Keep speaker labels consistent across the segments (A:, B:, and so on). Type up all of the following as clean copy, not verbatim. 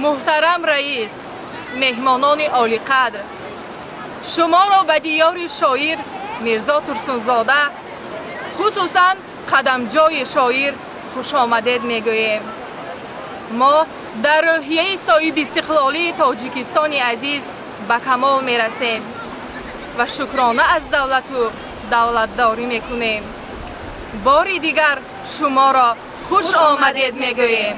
A: Муҳтарам раис, меҳмонони олиқадр, шуморо ба диёри шоир Мирзо Турсунзода, хусусан қадамҷои шоир хушомадед мегӯем. Мо дар рӯҳияи соҳибистиқлолии Тоҷикистони азиз ба камол мерасем ва шукрона аз давлату давлатдорӣ мекунем. Бори дигар шуморо хуш омадед мегӯем.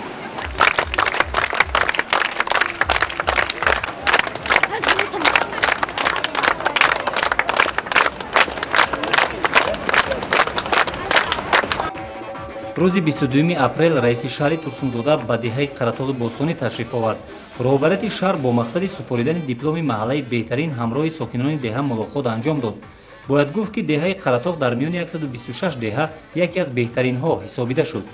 B: Рӯзи 22 апрел раиси шаҳри Турсунзода ба деҳаи Қаратоғи бостонӣ ташриф овард. Роҳбарияти шаҳр бо мақсади супоридани дипломи маҳаллаи беҳтарин ҳамроҳи сокинони деҳа мулоқот анҷом дод. Бояд гуфт, ки деҳаи Қаратоғ дар миёни 126 деҳа яке аз беҳтаринҳо ҳисобида шуд.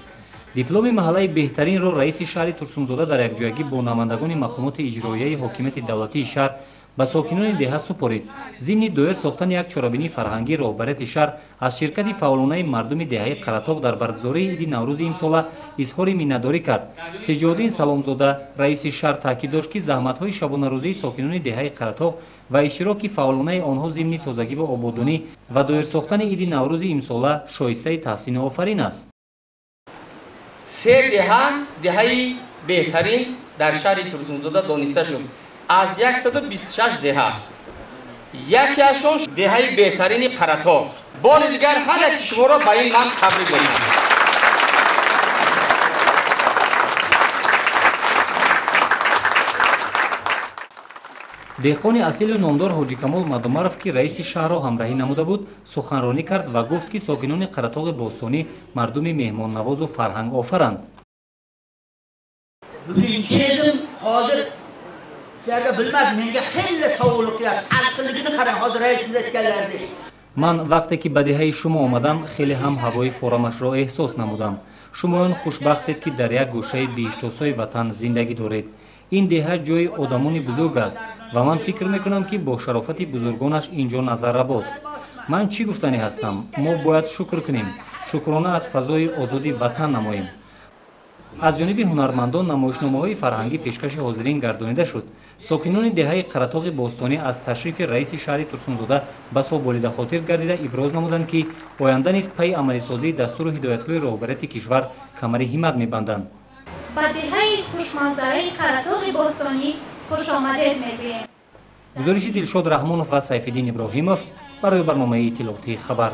B: Дипломи маҳаллаи беҳтаринро раиси шаҳри Турсунзода дар якҷоягӣ бо намояндагони мақомоти иҷроияи ҳокимияти давлатии шаҳр ба сокинони деҳа супорид. Зимни доир сохтани як чорабинии фарҳангӣ роҳбарияти шаҳр аз ширкати фаъолонаи мардуми деҳаи Қаратоғ дар баргузории иди Наврӯзи имсола изҳори миннатдорӣ кард. Сиҷоддин Саломзода, раиси шаҳр, таъкид дошт, ки заҳматҳои шабонарӯзии сокинони деҳаи Қаратоғ ва иштироки фаъолонаи онҳо зимни тозагиву ободонӣ ва доир сохтани иди Наврӯзи имсола шоистаи таҳсину офарин аст.
C: Се деҳа деҳаи беҳтарин дар шаҳри Турсунзода дониста шуд. Аз 126 деҳа якеашон деҳаи беҳтарини Қаратоғ. Бори дигар ҳар яки шуморо ба ин ман табрик мекунам.
B: Деҳқони асилу номдор Ҳоҷикамол Мадумаров, ки раиси шаҳрро ҳамраҳӣ намуда буд, суханронӣ кард ва гуфт, ки сокинони Қаратоғи бостонӣ мардуми меҳмоннавозу фарҳангофаранд.
D: Bugun keldim, hozir sizlarga bilmadim, menga xeyli sovug'lik qilyapti. Salqinligini qarang, hozir raisimiz aytganlaridek.
B: Ман вақте ки ба деҳаи шумо омадам, хеле ҳам ҳавои форамашро эҳсос намудам. Шумоён хушбахтед, ки дар як гӯшаи биҳиштосои ватан зиндагӣ доред. Ин деҳа ҷои одамони бузург аст ва ман фикр мекунам, ки бо шарофати бузургонаш ин ҷо назаррабост. Ман чӣ гуфтанӣ ҳастам? Мо бояд шукр кунем, шукрона аз фазои озоди ватан намоем. Аз ҷониби ҳунармандон намоишномаҳои фарҳангӣ пешкаши ҳозирин гардонида шуд. Сокинони деҳаи Қаратоғи бостонӣ аз ташрифи раиси шаҳри Турсунзода басо болидахотир гардида иброз намуданд, ки оянда низ пайи амалисозии дастуру ҳидоятҳои роҳбарияти кишвар камари ҳиммат мебанданд.
E: Ба деҳаи хушманзараи Қаратоғи бостонӣ хушомадед мегӯем.
B: Гузориши Дилшод Раҳмонов ва Сайфиддин Иброҳимов барои барномаи иттилоотии «Хабар».